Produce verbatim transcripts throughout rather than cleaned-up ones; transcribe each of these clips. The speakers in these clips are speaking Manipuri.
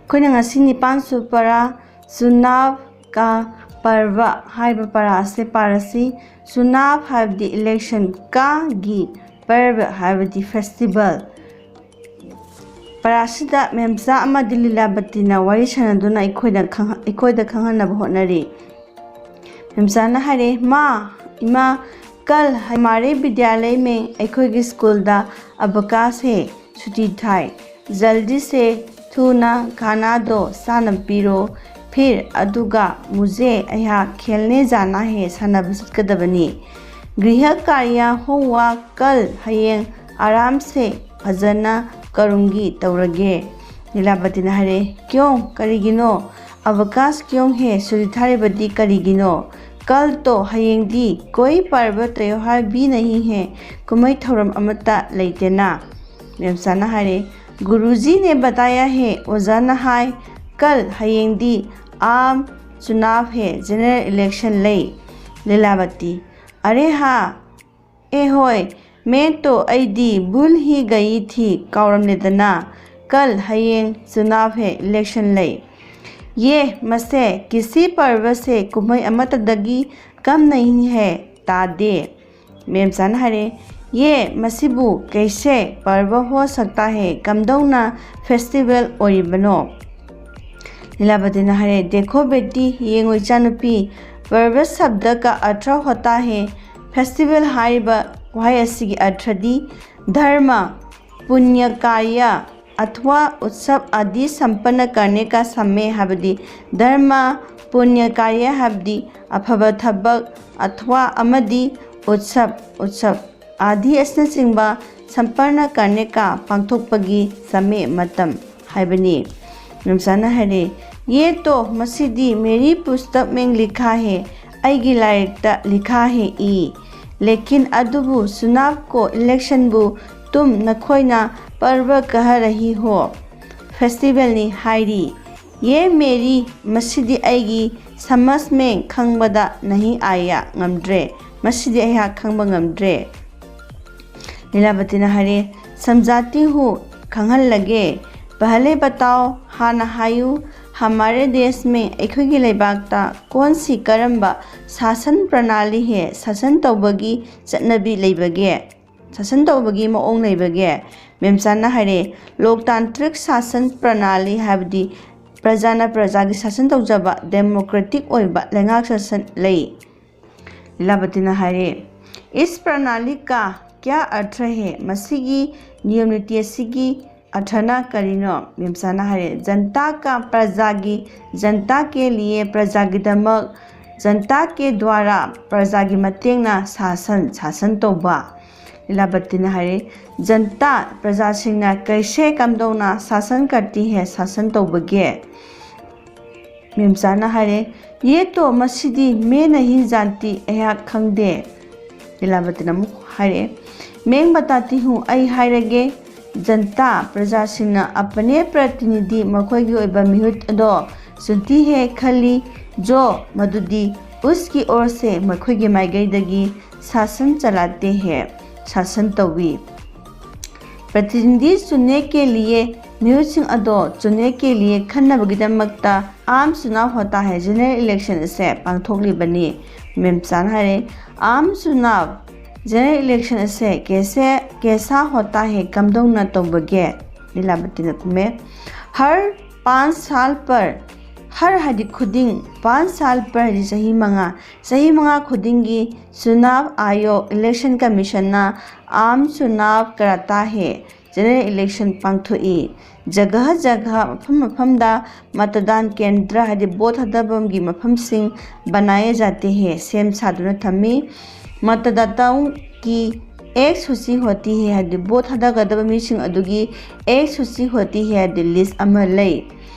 ꯑꯩꯈꯣꯏꯅ ꯉꯁꯤ ꯅꯤꯄꯥꯟ ꯁꯨꯕ ꯄꯔꯥ ꯆꯨꯅꯥꯕ ꯀꯥ ꯄꯔꯕ ꯍꯥꯏꯕ ꯄꯔꯥ ꯑꯁꯤ ꯄꯥꯔꯁꯤ꯫ ꯆꯨꯅꯥꯕ ꯍꯥꯏꯕꯗꯤ ꯏꯂꯦꯛꯁꯟ, ꯀꯥꯒꯤ ꯄꯔꯕ ꯍꯥꯏꯕꯗꯤ ꯐꯦꯁꯇꯤꯚꯦꯜ꯫ ꯄꯔꯥꯁꯤꯗ ꯃꯦꯝꯆꯥ ꯑꯃꯗꯤ ꯂꯤꯂꯥꯕꯇꯤꯅ ꯋꯥꯔꯤ ꯁꯥꯟꯅꯗꯨꯅ ꯑꯩꯈꯣꯏꯗ ꯈꯪꯍ-, ꯑꯩꯈꯣꯏꯗ ꯈꯪꯍꯟꯅꯕ ꯍꯣꯠꯅꯔꯤ꯫ ꯃꯦꯝꯆꯥꯅ ꯍꯥꯏꯔꯦ, ꯃꯥ, ꯏꯃꯥ, ꯀꯜ ꯍꯃꯥꯔꯦ ꯕꯤꯗ꯭ꯌꯥꯂꯌ ꯃꯦ, ꯑꯩꯈꯣꯏꯒꯤ ꯁ꯭ꯀꯨꯜꯗ ꯑꯕꯀꯥꯁ ꯍꯦ, ꯁꯨꯇꯤ ꯊꯥꯏ꯫ ꯖꯜꯗꯤ ꯁꯦ, ꯊꯨꯅ, ꯈꯥꯅꯥ ꯗꯣ, ꯆꯥꯅꯕ ꯄꯤꯔꯣ꯫ ꯐꯤꯔ, ꯑꯗꯨꯒ, ꯃꯨꯖꯦ, ꯑꯩꯍꯥꯛ, ꯈꯦꯜꯅꯦ ꯖꯥꯅꯥ ꯍꯦ, ꯁꯥꯟꯅꯕ ꯆꯠꯀꯗꯕꯅꯤ꯫ ꯒ꯭ꯔꯤꯍ ꯀꯥꯔꯌ ꯍꯣꯝꯋꯥꯔꯛ ꯀꯜ, ꯍꯌꯦꯡ, ꯑꯔꯥꯝ ꯁꯦ, ꯐꯖꯅ, ꯀꯔꯨꯝꯒꯤ, ꯇꯧꯔꯒꯦ꯫ ꯂꯤꯂꯥꯕꯇꯤꯅ ꯍꯥꯏꯔꯦ, ꯀ꯭ꯌꯣꯡ, ꯀꯔꯤꯒꯤꯅꯣ? ꯑꯕꯀꯥꯁ ꯀ꯭ꯌꯣꯡ ꯍꯦ, ꯁꯨꯇꯤ ꯊꯥꯔꯤꯕꯗꯤ ꯀꯔꯤꯒꯤꯅꯣ? ꯀꯜ ꯇꯣ, ꯍꯌꯦꯡꯗꯤ, ꯀꯣꯏ ꯄꯔꯕ ꯇ꯭ꯌꯣꯍꯥꯔ ꯚꯤ ꯅꯍꯤ ꯍꯦ, ꯀꯨꯝꯍꯩ ꯊꯧꯔꯝ ꯑꯃꯠꯇ ꯂꯩꯇꯦꯅ꯫ ꯃꯦꯝꯆꯥꯅ ꯍꯥꯏꯔꯦ, ꯒꯨꯔꯨꯖꯤ ꯅꯦ ꯕꯇꯥꯌꯥ ꯍꯦ, ꯑꯣꯖꯥꯅ ꯍꯥꯏ, ꯀꯜ, ꯍꯌꯦꯡꯗꯤ, ꯑꯥꯝ ꯆꯨꯅꯥꯕ ꯍꯦ, ꯖꯦꯅꯔꯦꯜ ꯏꯂꯦꯛꯁꯟ ꯂꯩ꯫ ꯂꯤꯂꯥꯕꯇꯤ, ꯑꯔꯦ ꯍꯥ, ꯑꯦ ꯍꯣꯏ, ꯃꯦ ꯇꯣ, ꯑꯩꯗꯤ ꯚꯨꯜ ꯍꯤ ꯒꯌꯤ ꯊꯤ, ꯀꯥꯎꯔꯝꯂꯦꯗꯅ꯫ ꯀꯜ, ꯍꯌꯦꯡ, ꯆꯨꯅꯥꯕ ꯍꯦ, ꯏꯂꯦꯛꯁꯟ ꯂꯩ꯫ ꯌꯦ, ꯃꯁꯦ, ꯀꯤꯁꯤ ꯄꯔꯕ ꯁꯦ, ꯀꯨꯝꯍꯩ ꯑꯃꯠꯇꯗꯒꯤ ꯀꯝ ꯅꯍꯤ ꯍꯦ, ꯇꯥꯗꯦ꯫ ꯃꯦꯝꯆꯥꯅ ꯍꯥꯏꯔꯦ, ꯌꯦ, ꯃꯁꯤꯕꯨ ꯀꯩꯁꯦ ꯄꯔꯕ ꯍꯣ ꯁꯛꯇꯥ ꯍꯦ, ꯀꯝꯗꯧꯅ ꯐꯦꯁꯇꯤꯚꯦꯜ ꯑꯣꯏꯔꯤꯕꯅꯣ? ꯂꯤꯂꯥꯕꯇꯤꯅ ꯍꯥꯏꯔꯦ, ꯗꯦꯈꯣ ꯕꯦꯇꯤ, ꯌꯦꯡꯉꯨ ꯏꯆꯥꯅꯨꯄꯤ, ꯄꯔꯕ ꯁꯕꯗ ꯀꯥ ꯑꯔꯊ ꯍꯣꯇꯥ ꯍꯦ, ꯐꯦꯁꯇꯤꯚꯦꯜ ꯍꯥꯏꯔꯤꯕ ꯋꯥꯍꯩ ꯑꯁꯤꯒꯤ ꯑꯔꯊꯗꯤ ꯙꯔꯃ, ꯄꯨꯅ꯭ꯌ ꯀꯥꯔꯌ, ꯑꯊꯋꯥ ꯎꯠꯁꯕ ꯑꯥꯗꯤ ꯁꯝꯄꯟꯅ ꯀꯔꯅꯦ ꯀꯥ ꯁꯃꯦ ꯍꯥꯏꯕꯗꯤ ꯙꯔꯃ, ꯄꯨꯅ꯭ꯌ ꯀꯥꯔꯌ ꯍꯥꯏꯕꯗꯤ ꯑꯐꯕ ꯊꯕꯛ, ꯑꯊꯋꯥ ꯑꯃꯗꯤ ꯎꯠꯁꯕ, ꯎꯠꯁꯕ, ꯑꯥꯗꯤ ꯑꯁꯤꯅꯆꯤꯡꯕ ꯁꯝꯄꯟꯅ ꯀꯔꯅꯦ ꯀꯥ ꯄꯥꯡꯊꯣꯛꯄꯒꯤ ꯁꯃꯦ ꯃꯇꯝ ꯍꯥꯏꯕꯅꯤ꯫ ꯃꯦꯝꯆꯥꯅ ꯍꯥꯏꯔꯦ, ꯌꯦ ꯇꯣ, ꯃꯁꯤꯗꯤ ꯃꯦꯔꯤ ꯄꯨꯁꯇꯛ ꯃꯦꯡ ꯂꯤꯈꯥ ꯍꯦ, ꯑꯩꯒꯤ ꯂꯥꯏꯔꯤꯛꯇ ꯂꯤꯈꯥ ꯍꯦ ꯏ꯫ ꯂꯦꯀꯤꯟ ꯑꯗꯨꯕꯨ ꯆꯨꯅꯥꯕ ꯀꯣ ꯏꯂꯦꯛꯁꯟꯕꯨ ꯇꯨꯝ ꯅꯈꯣꯏꯅ ꯄꯔꯕ ꯀꯍ ꯔꯍꯤ ꯍꯣ, ꯐꯦꯁꯇꯤꯚꯦꯜꯅꯤ ꯍꯥꯏꯔꯤ꯫ ꯌꯦ ꯃꯦꯔꯤ, ꯃꯁꯤꯗꯤ ꯑꯩꯒꯤ ꯁꯃꯖ ꯃꯦꯡ ꯈꯪꯕꯗ ꯅꯍꯤ ꯑꯥꯌꯥ ꯉꯝꯗ꯭ꯔꯦ, ꯃꯁꯤꯗꯤ ꯑꯩꯍꯥꯛ ꯈꯪꯕ ꯉꯝꯗ꯭ꯔꯦ꯫ ꯂꯤꯂꯥꯕꯇꯤꯅ ꯍꯥꯏꯔꯦ, ꯁꯝꯖꯥꯇꯤ ꯍꯨ, ꯈꯪꯍꯜꯂꯒꯦ꯫ ꯄꯍꯂꯦ ꯕꯇꯥꯎ, ꯍꯥꯟꯅ ꯍꯥꯏꯌꯨ, ꯍꯃꯥꯔꯦ ꯗꯦꯁ ꯃꯦ, ꯑꯩꯈꯣꯏꯒꯤ ꯂꯩꯕꯥꯛꯇ ꯀꯣꯟ ꯁꯤ ꯀꯔꯝꯕ ꯁꯥꯁꯟ ꯄ꯭ꯔꯅꯥꯂꯤ ꯍꯦ, ꯁꯥꯁꯟ ꯇꯧꯕꯒꯤ ꯆꯠꯅꯕꯤ ꯂꯩꯕꯒꯦ? ꯁꯥꯁꯟ ꯇꯧꯕꯒꯤ ꯃꯑꯣꯡ ꯂꯩꯕꯒꯦ? ꯃꯦꯝꯆꯥꯅ ꯍꯥꯏꯔꯦ, ꯂꯣꯛꯇꯥꯟꯇ꯭ꯔꯤꯛ ꯁꯥꯁꯟ ꯄ꯭ꯔꯅꯥꯂꯤ ꯍꯥꯏꯕꯗꯤ ꯄ꯭ꯔꯖꯥꯅ ꯄ꯭ꯔꯖꯥꯒꯤ ꯁꯥꯁꯟ ꯇꯧꯖꯕ democratic ꯑꯣꯏꯕ ꯂꯩꯉꯥꯛ ꯁꯥꯁꯟ ꯂꯩ꯫ ꯂꯤꯂꯥꯕꯇꯤꯅ ꯍꯥꯏꯔꯦ, ꯏꯁ ꯄ꯭ꯔꯅꯥꯂꯤ ꯀꯥ ꯀꯌꯥ ꯑꯔꯊ ꯍꯦ? ꯃꯁꯤꯒꯤ ꯅꯤꯌꯝ ꯅꯤꯇꯤ ꯑꯁꯤꯒꯤ ꯑꯔꯊꯅ ꯀꯔꯤꯅꯣ? ꯃꯦꯝꯆꯥꯅ ꯍꯥꯏꯔꯦ, ꯖꯟꯇꯥ ꯀꯥ ꯄ꯭ꯔꯖꯥꯒꯤ, ꯖꯟꯇꯥ ꯀꯦ ꯂꯤꯌꯦ ꯄ꯭ꯔꯖꯥꯒꯤꯗꯃꯛ, ꯖꯟꯇꯥ ꯀꯦ ꯗ꯭ꯋꯥꯔꯥ ꯄ꯭ꯔꯖꯥꯒꯤ ꯃꯇꯦꯡꯅ ꯁꯥꯁꯟ, ꯁꯥꯁꯟ ꯇꯧꯕ꯫ ꯂꯤꯂꯥꯕꯇꯤꯅ ꯍꯥꯏꯔꯦ, ꯖꯟꯇꯥ ꯄ꯭ꯔꯖꯥꯁꯤꯡꯅ ꯀꯩꯁꯦ ꯀꯝꯗꯧꯅ ꯁꯥꯁꯟ ꯀꯔꯇꯤ ꯍꯦ, ꯁꯥꯁꯟ ꯇꯧꯕꯒꯦ? ꯃꯦꯝꯆꯥꯅ ꯍꯥꯏꯔꯦ, ꯌꯦ ꯇꯣ ꯃꯁꯤꯗꯤ ꯃꯦ ꯅꯍꯤ ꯖꯥꯟꯇꯤ, ꯑꯩꯍꯥꯛ ꯈꯪꯗꯦ꯫ ꯂꯤꯂꯥꯕꯇꯤꯅ ꯑꯃꯨꯛ ꯍꯥꯏꯔꯛꯑꯦ, ꯃꯦꯡ ꯕꯇꯥꯇꯤ ꯍꯨ, ꯑꯩ ꯍꯥꯏꯔꯒꯦ, ꯖꯟꯇꯥ ꯄ꯭ꯔꯖꯥꯁꯤꯡꯅ ꯑꯄꯅꯦ ꯄ꯭ꯔꯇꯤꯅꯤꯙꯤ ꯃꯈꯣꯏꯒꯤ ꯑꯣꯏꯕ ꯃꯤꯍꯨꯠ ꯑꯗꯣ ꯆꯨꯟꯇꯤ ꯍꯦ ꯈꯜꯂꯤ, ꯖꯣ ꯃꯗꯨꯗꯤ ꯎꯁꯀꯤ ꯑꯣꯔ ꯁꯦ ꯃꯈꯣꯏꯒꯤ ꯃꯥꯏꯀꯩꯗꯒꯤ ꯁꯥꯁꯟ ꯆꯂꯥꯇꯦ ꯍꯦ, ꯁꯥꯁꯟ ꯇꯧꯏ꯫ ꯄ꯭ꯔꯇꯤꯅꯤꯙꯤ ꯆꯨꯟꯅꯦ ꯀꯦ ꯂꯤꯌꯦ, ꯃꯤꯍꯨꯠꯁꯤꯡ ꯑꯗꯣ ꯆꯨꯟꯅꯦ ꯀꯦ ꯂꯤꯌꯦ ꯈꯟꯅꯕꯒꯤꯗꯃꯛꯇ ꯑꯥꯝ ꯆꯨꯅꯥꯎ ꯍꯣꯇꯥ ꯍꯦ ꯖꯦꯅꯔꯦꯜ ꯏꯂꯦꯛꯁꯟ ꯑꯁꯦ ꯄꯥꯡꯊꯣꯛꯂꯤꯕꯅꯤ꯫ ꯃꯦꯝꯆꯥꯅ ꯍꯥꯏꯔꯦ, ꯑꯥꯝ ꯆꯨꯅꯥꯎ ꯖꯦꯅꯔꯦꯜ ꯏꯂꯦꯛꯁꯟ ꯑꯁꯦ ꯀꯦꯁꯦ ꯀꯦꯁꯥ ꯍꯣꯇꯥ ꯍꯦ ꯀꯝꯗꯧꯅ ꯇꯧꯕꯒꯦ? ꯂꯤꯂꯥꯕꯇꯤꯅ ꯈꯨꯝꯃꯦ, ꯍꯔ ꯄꯥꯟꯆ ꯁꯥꯜ ꯄꯔ, ꯍꯔ ꯍꯥꯏꯗꯤ ꯈꯨꯗꯤꯡ, ꯄꯥꯟꯆ ꯁꯥꯜ ꯄꯔ ꯍꯥꯏꯗꯤ ꯆꯍꯤ ꯃꯉꯥ, ꯆꯍꯤ ꯃꯉꯥ ꯈꯨꯗꯤꯡꯒꯤ ꯆꯨꯅꯥꯕ ꯑꯥꯌꯣꯒ ꯏꯂꯦꯛꯁꯟ ꯀꯃꯤꯁꯟꯅ ꯑꯥꯝ ꯆꯨꯅꯥꯕ ꯀꯔꯥꯇꯥ ꯍꯦ ꯖꯦꯅꯔꯦꯜ ꯏꯂꯦꯛꯁꯟ ꯄꯥꯡꯊꯣꯛꯏ꯫ ꯖꯒꯍ ꯖꯒꯍ, ꯃꯐꯝ ꯃꯐꯝꯗ ꯃꯇꯗꯥꯟ ꯀꯦꯟꯗ꯭ꯔ ꯍꯥꯏꯗꯤ ꯚꯣꯠ ꯊꯥꯗꯐꯝꯒꯤ ꯃꯐꯝꯁꯤꯡ ꯕꯅꯥꯌꯦ ꯖꯥꯇꯦ ꯍꯦ, ꯁꯦꯝ ꯁꯥꯗꯨꯅ ꯊꯝꯃꯤ꯫ ꯃꯇꯗꯥꯇꯥꯎ ꯀꯤ ꯑꯦꯛ ꯁꯨꯆꯤ ꯍꯣꯇꯤ ꯍꯦ ꯍꯥꯏꯗꯤ ꯚꯣꯠ ꯊꯥꯗꯒꯗꯕ ꯃꯤꯁꯤꯡ ꯑꯗꯨꯒꯤ ꯑꯦꯛ ꯁꯨꯆꯤ ꯍꯣꯇꯤ ꯍꯦ ꯍꯥꯏꯗꯤ ꯂꯤꯁ ꯑꯃ ꯂꯩ꯫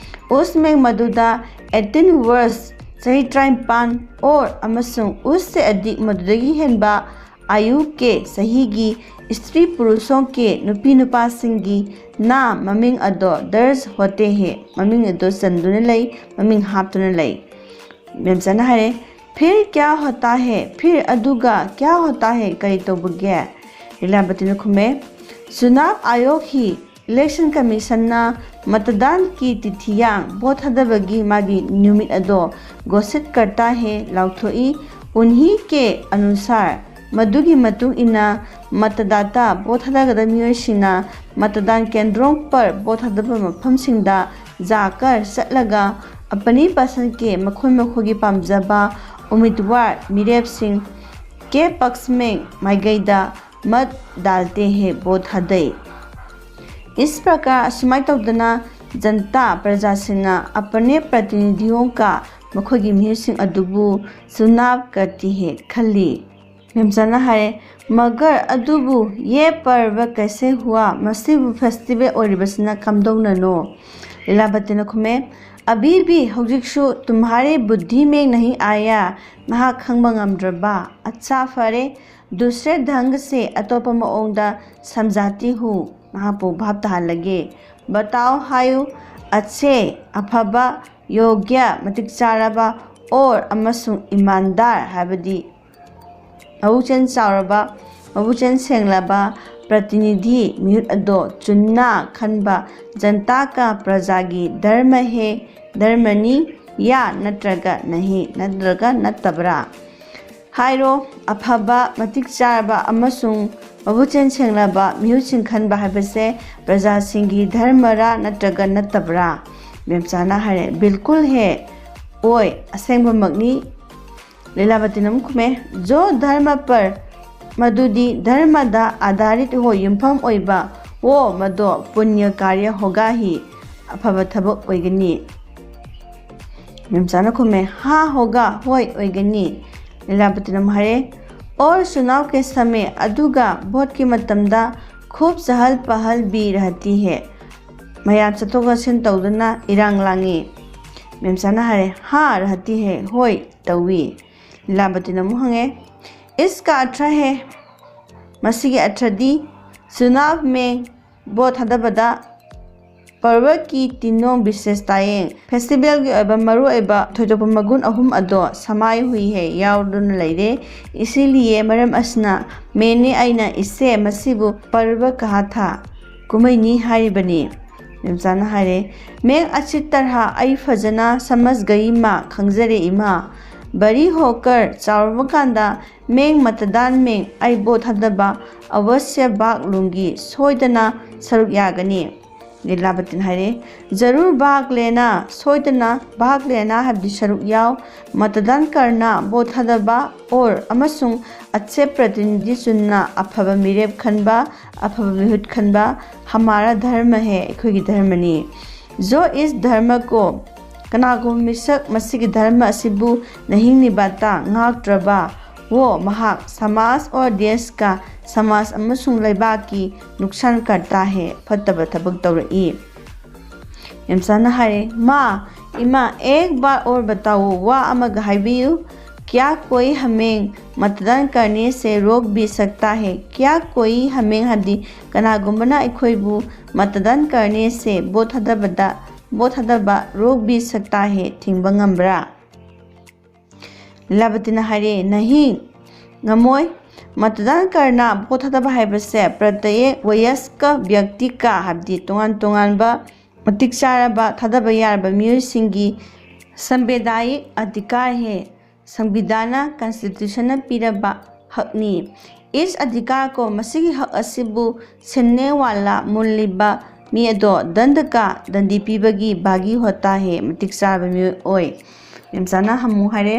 ꯎꯁꯃꯦꯡ ꯃꯗꯨꯗ ꯑꯩꯠꯇꯤꯟ ꯋꯔꯁ, ꯆꯍꯤ ꯇꯔꯥꯅꯤꯄꯥꯟ, ꯑꯣꯔ ꯑꯃꯁꯨꯡ ꯎꯁꯁꯦ ꯑꯗꯤꯛ ꯃꯗꯨꯗꯒꯤ ꯍꯦꯟꯕ ꯑꯌꯨ ꯀꯦ ꯆꯍꯤꯒꯤ ꯏꯁꯇ꯭ꯔꯤ ꯄꯨꯔꯨꯁꯣꯡ ꯀꯦ ꯅꯨꯄꯤ ꯅꯨꯄꯥꯁꯤꯡꯒꯤ ꯅꯥ ꯃꯃꯤꯡ ꯑꯗꯣ ꯗꯔꯖ ꯍꯣꯇꯦ ꯍꯦ, ꯃꯃꯤꯡ ꯑꯗꯣ ꯆꯟꯗꯨꯅ ꯂꯩ, ꯃꯃꯤꯡ ꯍꯥꯞꯇꯨꯅ ꯂꯩ꯫ ꯃꯦꯝꯆꯥꯅ ꯍꯥꯏꯔꯦ, ꯐꯤꯔ ꯀꯌꯥ ꯍꯣꯇꯥ ꯍꯦ? ꯐꯤꯔ ꯑꯗꯨꯒ ꯀꯌꯥ ꯍꯣꯇꯥ ꯍꯦ? ꯀꯔꯤ ꯇꯧꯕꯒꯦ? ꯂꯤꯂꯥꯕꯇꯤꯅ ꯈꯨꯝꯃꯦ, ꯆꯨꯅꯥꯕ ꯑꯥꯌꯣꯒ ꯍꯤ ꯏꯂꯦꯛꯁꯟ ꯀꯃꯤꯁꯟꯅ ꯃꯇꯗꯥꯟ ꯀꯤ ꯇꯤꯊꯤꯌꯥꯡ, ꯚꯣꯠ ꯊꯥꯗꯕꯒꯤ ꯃꯥꯒꯤ ꯅꯨꯃꯤꯠ ꯑꯗꯣ ꯒꯣꯁꯤꯠ ꯀꯔꯇꯥ ꯍꯦ ꯂꯥꯎꯊꯣꯛꯏ꯫ ꯎꯟꯍꯤ ꯀꯦ ꯑꯅꯨꯁꯥꯔ, ꯃꯗꯨꯒꯤ ꯃꯇꯨꯡ ꯏꯟꯅ ꯃꯇꯗꯥꯇꯥ, ꯚꯣꯠ ꯊꯥꯗꯒꯗꯕ ꯃꯤꯑꯣꯏꯁꯤꯡꯅ ꯃꯇꯗꯥꯟ ꯀꯦꯟꯗ꯭ꯔꯣꯡ ꯄꯔ, ꯚꯣꯠ ꯊꯥꯗꯕ ꯃꯐꯝꯁꯤꯡꯗ ꯖꯥꯀꯔ ꯆꯠꯂꯒ ꯑꯄꯅꯤ ꯄꯁꯟ ꯀꯦ, ꯃꯈꯣꯏ ꯃꯈꯣꯏꯒꯤ ꯄꯥꯝꯖꯕ ꯎꯃꯤꯗꯋꯥꯔ, ꯃꯤꯔꯦꯞꯁꯤꯡ ꯀꯦ ꯄꯛꯁꯃꯦꯡ ꯃꯥꯏꯀꯩꯗ ꯃꯠ ꯗꯥꯜꯇꯦ ꯍꯦ, ꯚꯣꯠ ꯊꯥꯗꯩ꯫ ꯏꯁ ꯄ꯭ꯔꯀꯥꯔ ꯑꯁꯨꯃꯥꯏꯅ ꯇꯧꯗꯅ ꯖꯟꯇꯥ ꯄ꯭ꯔꯖꯥꯁꯤꯡꯅ ꯑꯄꯅꯦ ꯄ꯭ꯔꯇꯤꯅꯤꯙꯤꯌꯣꯡ ꯀꯥ, ꯃꯈꯣꯏꯒꯤ ꯃꯤꯍꯨꯠꯁꯤꯡ ꯑꯗꯨꯕꯨ ꯆꯨꯅꯥꯕ ꯀꯔꯇꯤ ꯍꯦ ꯈꯜꯂꯤ꯫ ꯃꯦꯝꯆꯥꯅ ꯍꯥꯏꯔꯦ, ꯃꯒꯔ ꯑꯗꯨꯕꯨ ꯌꯦ ꯄꯔꯕ ꯀꯩꯁꯦ ꯍꯨꯋꯥ, ꯃꯁꯤꯕꯨ ꯐꯦꯁꯇꯤꯚꯦꯜ ꯑꯣꯏꯔꯤꯕꯁꯤꯅ ꯀꯝꯗꯧꯅꯅꯣ? ꯂꯤꯂꯥꯕꯇꯤꯅ ꯈꯨꯝꯃꯦ, ꯑꯕꯤꯕꯤ ꯍꯧꯖꯤꯛꯁꯨ ꯇꯨꯝꯍꯥꯔꯦ ꯕꯨꯙꯤ ꯃꯦꯡ ꯅꯍꯤ ꯑꯥꯌꯥ, ꯅꯍꯥꯛ ꯈꯪꯕ ꯉꯝꯗ꯭ꯔꯕ? ꯑꯠꯆꯥ ꯐꯔꯦ, ꯗꯨꯁꯔꯦ ꯙꯪꯒ ꯁꯦ, ꯑꯇꯣꯞꯄ ꯃꯑꯣꯡꯗ ꯁꯝꯖꯥꯇꯤ ꯍꯨ, ꯃꯍꯥꯛꯄꯨ ꯚꯥꯞ ꯇꯥꯍꯜꯂꯒꯦ꯫ ꯕꯇꯥꯎ ꯍꯥꯏꯌꯨ, ꯑꯠꯁꯦ, ꯑꯐꯕ, ꯌꯣꯒ꯭ꯌ, ꯃꯇꯤꯛ ꯆꯥꯔꯕ, ꯑꯣꯔ ꯑꯃꯁꯨꯡ ꯏꯃꯥꯟꯗꯥꯔ ꯍꯥꯏꯕꯗꯤ ꯃꯕꯨꯛꯆꯦꯜ ꯆꯥꯎꯔꯕ, ꯃꯕꯨꯛꯆꯦꯜ ꯁꯦꯡꯂꯕ ꯄ꯭ꯔꯇꯤꯅꯤꯙꯤ, ꯃꯤꯍꯨꯠ ꯑꯗꯣ ꯆꯨꯟꯅ ꯈꯟꯕ ꯖꯟꯇꯥ ꯀ ꯄ꯭ꯔꯖꯥꯒꯤ ꯙꯔꯃ ꯍꯦ, ꯙꯔꯃꯅꯤ, ꯌꯥ ꯅꯠꯇ꯭ꯔꯒ ꯅꯍꯤ ꯅꯠꯇ꯭ꯔꯒ ꯅꯠꯇꯕ꯭ꯔꯥ? ꯍꯥꯏꯔꯣ, ꯑꯐꯕ, ꯃꯇꯤꯛ ꯆꯥꯔꯕ ꯑꯃꯁꯨꯡ ꯃꯕꯨꯛꯆꯦꯜ ꯁꯦꯡꯂꯕ ꯃꯤꯍꯨꯠꯁꯤꯡ ꯈꯟꯕ ꯍꯥꯏꯕꯁꯦ ꯄ꯭ꯔꯖꯥꯁꯤꯡꯒꯤ ꯙꯔꯃꯔꯥ ꯅꯠꯇ꯭ꯔꯒ ꯅꯠꯇꯕ꯭ꯔꯥ? ꯃꯦꯝꯆꯥꯅ ꯍꯥꯏꯔꯦ, ꯕꯤꯜꯀꯨꯜ ꯍꯦ, ꯑꯣꯏ, ꯑꯁꯦꯡꯕꯃꯛꯅꯤ꯫ ꯂꯤꯂꯥꯕꯇꯤꯅ ꯑꯃꯨꯛ ꯈꯨꯝꯃꯦ, ꯖꯣ ꯙꯔꯃ ꯄꯔ, ꯃꯗꯨꯗꯤ ꯙꯔꯃꯗ ꯑꯥꯙꯥꯔꯤꯠ ꯍꯣ, ꯌꯨꯝꯐꯝ ꯑꯣꯏꯕ, ꯋꯣ, ꯃꯗꯣ ꯄꯨꯅ꯭ꯌ ꯀꯥꯔꯌ ꯍꯣꯒꯥ ꯍꯤ, ꯑꯐꯕ ꯊꯕꯛ ꯑꯣꯏꯒꯅꯤ꯫ ꯃꯦꯝꯆꯥꯅ ꯈꯨꯝꯃꯦ, ꯍꯥ ꯍꯣꯒꯥ, ꯍꯣꯏ ꯑꯣꯏꯒꯅꯤ꯫ ꯂꯤꯂꯥꯕꯇꯤꯅ ꯑꯃꯨꯛ ꯍꯥꯏꯔꯦ, ꯑꯣꯔ ꯆꯨꯅꯥꯎ ꯀꯦ ꯁꯃꯦ, ꯑꯗꯨꯒ ꯚꯣꯠꯀꯤ ꯃꯇꯝꯗ ꯈꯨꯕ ꯆꯍꯜ ꯄꯍꯜ ꯕꯤ ꯔꯍꯇꯤ ꯍꯦ, ꯃꯌꯥꯝ ꯆꯠꯊꯣꯛ ꯆꯠꯁꯤꯟ ꯇꯧꯗꯨꯅ ꯏꯔꯥꯡ ꯂꯥꯡꯉꯤ꯫ ꯃꯦꯝꯆꯥꯅ ꯍꯥꯏꯔꯦ, ꯍꯥ ꯔꯍꯇꯤ ꯍꯦ, ꯍꯣꯏ ꯇꯧꯏ꯫ ꯂꯤꯂꯥꯕꯇꯤꯅ ꯑꯃꯨꯛ ꯍꯪꯉꯦ, ꯏꯁ ꯀꯥ ꯑꯊ꯭ꯔ ꯍꯦ, ꯃꯁꯤꯒꯤ ꯑꯊ꯭ꯔꯗꯤ? ꯆꯨꯅꯥꯕ ꯃꯦꯡ, ꯚꯣꯠ ꯊꯥꯗꯕꯗ ꯄꯔꯕ ꯀꯤ ꯇꯤꯅꯣꯡ ꯕꯤꯁꯦꯁ ꯇꯥꯌꯦꯡ, ꯐꯦꯁꯇꯤꯚꯦꯜꯒꯤ ꯑꯣꯏꯕ ꯃꯔꯨꯑꯣꯏꯕ ꯊꯣꯏꯗꯣꯛꯄ ꯃꯒꯨꯟ ꯑꯍꯨꯝ ꯑꯗꯣ ꯁꯃꯥꯏ ꯍꯨꯏ ꯍꯦ ꯌꯥꯎꯗꯨꯅ ꯂꯩꯔꯦ꯫ ꯏꯁꯤꯂꯤꯌꯦ, ꯃꯔꯝ ꯑꯁꯤꯅ, ꯃꯦꯅꯦ, ꯑꯩꯅ ꯏꯁꯦ ꯃꯁꯤꯕꯨ ꯄꯔꯕ ꯀꯍꯥ ꯊꯥ, ꯀꯨꯝꯍꯩꯅꯤ ꯍꯥꯏꯔꯤꯕꯅꯤ꯫ ꯃꯦꯝꯆꯥꯅ ꯍꯥꯏꯔꯦ, मैं अच्छी तरह ꯑꯩ ꯐꯖꯅ समझ गई माँ ꯈꯪꯖꯔꯦ ꯏꯃꯥ꯫ बड़ी होकर ꯆꯥꯎꯔꯕ ꯀꯥꯟꯗ मैं मतदान में ꯑꯩ ꯚꯣꯠ ꯊꯥꯗꯕ अवश्य भाग लूंगी ꯁꯣꯏꯗꯅ ꯁꯔꯨꯛ ꯌꯥꯒꯅꯤ꯫ ꯂꯤꯂꯥꯕꯇꯤꯅ ꯍꯥꯏꯔꯦ, जरूर भाग लेना ꯁꯣꯏꯗꯅ भाग लेना ꯍꯥꯏꯕꯗꯤ ꯁꯔꯨꯛ ꯌꯥꯎ꯫ मतदान करना ꯚꯣꯠ ꯊꯥꯗꯕ और ꯑꯃꯁꯨꯡ अच्छे प्रतिनिधि चुनना ꯑꯐꯕ ꯃꯤꯔꯦꯞ ꯈꯟꯕ ꯑꯐꯕ ꯃꯤꯍꯨꯠ ꯈꯟꯕ हमारा धर्म है ꯑꯩꯈꯣꯏꯒꯤ ꯙꯔꯃꯅꯤ꯫ जो इस धर्म को ꯀꯅꯥꯒꯨꯝꯕ ꯃꯤꯁꯛ ꯃꯁꯤꯒꯤ ꯙꯔꯃ ꯑꯁꯤꯕꯨ नहीं निभाता ꯉꯥꯛꯇ꯭ꯔꯕ वो ꯃꯍꯥꯛ समाज और देश का ꯁꯃꯥꯖ ꯑꯃꯁꯨꯡ ꯂꯩꯕꯥꯛꯀꯤ नुकसान करता है ꯐꯠꯇꯕ ꯊꯕꯛ ꯇꯧꯔꯛꯏ꯫ ꯃꯦꯝꯆꯥꯅ ꯍꯥꯏꯔꯦ, माँ ꯏꯃꯥ एक बार और बताओ ꯋꯥ ꯑꯃꯒ ꯍꯥꯏꯕꯤꯌꯨ। क्या कोई हमें मतदान करने से रोक भी सकता है क्या कोई हमें ꯍꯥꯏꯕꯗꯤ ꯀꯅꯥꯒꯨꯝꯕꯅ ꯑꯩꯈꯣꯏꯕꯨ मतदान करने से ꯚꯣꯠ ꯊꯥꯗꯕꯗ ꯚꯣꯠ ꯊꯥꯗꯕ रोक भी सकता है ꯊꯤꯡꯕ ꯉꯝꯕ꯭ꯔꯥ? ꯂꯤꯂꯥꯕꯇꯤꯅ ꯍꯥꯏꯔꯦ, नहीं ꯉꯝꯃꯣꯏ꯫ मतदान करना ꯚꯣꯠ ꯊꯥꯗꯕ ꯍꯥꯏꯕꯁꯦ प्रत्येक वयस्क व्यक्ति का ꯍꯥꯏꯕꯗꯤ ꯇꯣꯉꯥꯟ ꯇꯣꯉꯥꯟꯕ ꯃꯇꯤꯛ ꯆꯥꯔꯕ ꯊꯥꯗꯕ ꯌꯥꯔꯕ ꯃꯤꯑꯣꯏꯁꯤꯡꯒꯤ संवैधानिक अधिकार है ꯁꯪꯕꯤꯙꯥꯟꯅ ꯀꯟꯁꯇꯤꯇ꯭ꯌꯨꯁꯟꯅ ꯄꯤꯔꯕ ꯍꯛꯅꯤ꯫ इस अधिकार को ꯃꯁꯤꯒꯤ ꯍꯛ ꯑꯁꯤꯕꯨ छीनने वाला ꯃꯨꯜꯂꯤꯕ ꯃꯤ ꯑꯗꯣ दंड का ꯗꯟꯗꯤ ꯄꯤꯕꯒꯤ भागी होता है ꯃꯇꯤꯛ ꯆꯥꯔꯕ ꯃꯤꯑꯣꯏ ꯑꯣꯏ꯫ ꯃꯦꯝꯆꯥꯅ ꯑꯃꯨꯛ ꯍꯥꯏꯔꯦ,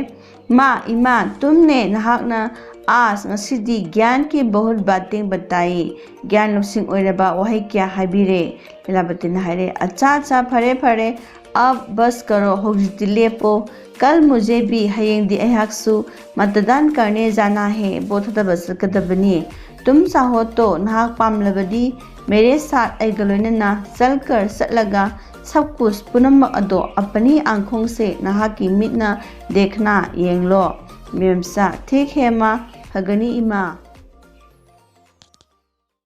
माँ ꯏꯃꯥ तुमने ꯅꯍꯥꯛꯅ आज ꯉꯁꯤꯗꯤ ज्ञान की बहुत बातें बताई ꯒ꯭ꯌꯥꯟ ꯂꯧꯁꯤꯡ ꯑꯣꯏꯔꯕ ꯋꯥꯍꯩ ꯀꯌꯥ ꯍꯥꯏꯕꯤꯔꯦ꯫ ꯂꯤꯂꯥꯕꯇꯤꯅ ꯍꯥꯏꯔꯦ, अच्छा अच्छा ꯐꯔꯦ ꯐꯔꯦ अब बस करो ꯍꯧꯖꯤꯛꯇꯤ ꯂꯦꯞꯄꯣ꯫ कल मुझे भी ꯍꯌꯦꯡꯗꯤ ꯑꯩꯍꯥꯛꯁꯨ मतदान करने जाना है ꯚꯣꯠ ꯊꯥꯗꯕ ꯆꯠꯀꯗꯕꯅꯤ꯫ तुम चाहो तो ꯅꯍꯥꯛ ꯄꯥꯝꯂꯕꯗꯤ मेरे साथ ꯑꯩꯒ ꯂꯣꯏꯅꯅ चलकर ꯆꯠꯂꯒ सब कुछ ꯄꯨꯝꯅꯃꯛ ꯑꯗꯣ अपनी आंखों से ꯅꯍꯥꯛꯀꯤ ꯃꯤꯠꯅ देखना ꯌꯦꯡꯂꯣ꯫ ꯃꯦꯝꯆꯥ ठीक है माँ ꯐꯒꯅꯤ ꯏꯃꯥ꯫